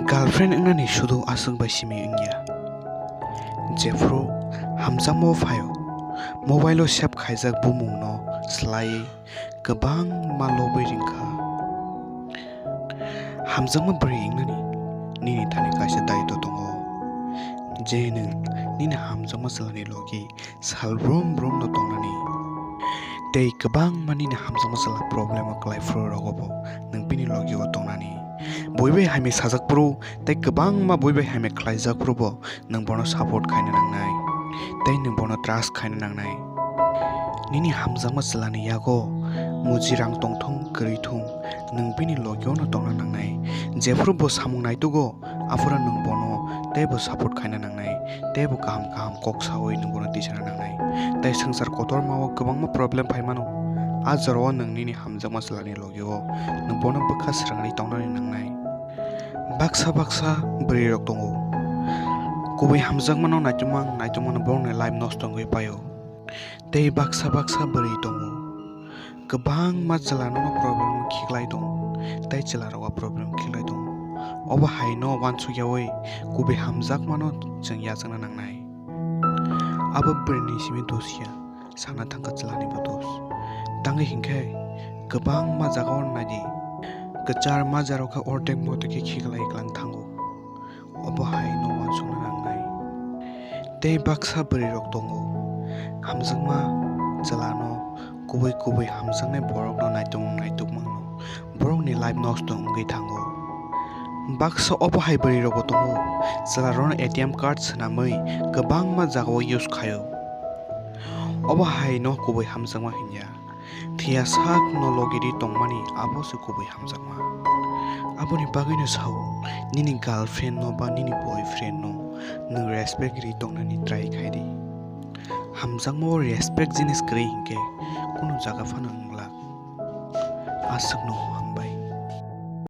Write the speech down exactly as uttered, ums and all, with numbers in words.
Girlfriend wngnani sudu aswk bai simi wngya. Jephru hamjakmao phaio, mobile-o save khaijak bumungno swlaiwi kwbangma lobwi ringkha. Hamjakma bwrwi wngnani nini thani kaisa daitw tongo, je nwng nini hamjakma chwlani logi sal brum brum no tongnani. Tei kwbangma nini hamjakma chwla problem o kwlai phuru rogo bo nwng bini logi o tongnani. Bui bai hamya sajak phuru tei kwbangma bui bai hamya khlaijak phuru bo nwng bono support khaina nangnai. Tei nwng bono trust khaina nangnai. Nini hamjakma chwlani yago muji rang tongthung kwrwi thung, nwng bini logi o no tongna nangnai. Jephuru bo samung naitugo, aphuru nwng bono teibo support khaina nangnai, teibo kaham kaham kok sawi nwng bono tisana nangnai. Tei swngchar kotorma o kwbangma problem phai mano, a jorao nwng nini hamjakma chwlani logi o nwng bono bwkha swrangri tongnani nangnai. Baksa baksa bwrwi rok tongo, kubui hamjakmano naitugma naitugmano borokni life nosto wngwi paio. Tei baksa baksa bwrwi tongo, kwbangma chwla nono problem o khiklai tongo, tei chwla rogo problem khiklai tongo. Obo hai no uansuk yaui kubui hamjakmano chwng yachakna nangnai. Abo bwrwini simi dos ya, sana thangkha chwlani bo dos. Tangwi hinkhe kwbangma jagao naidi, kwchar majaro khe ordek moto khe khiklai klang thango. Obo hai no uansukna nangnai. Tei baksa bwrwi rok tongo, hamjakma chwlano kubui kubui hamjaknai borokno naitung naitugmano borokni life nosto wngwi thango. Baksa obo hai bwrwi rokbo tongo, chwla rokno A T M card swnamwi kwbangma jagao use khaio. Obo hai no kubui hamjakma hinya. Phiya sak no logi ri tongmani abo se kubui hamjakma. Aboni bagwi no sao, nini girlfriend no ba nini boyfriend no nwng respect ri tongnani try khai di. Hamjakma o respect jinis kwrwi hinkhe kunu jaga phano wng glak. Aswk no hambai.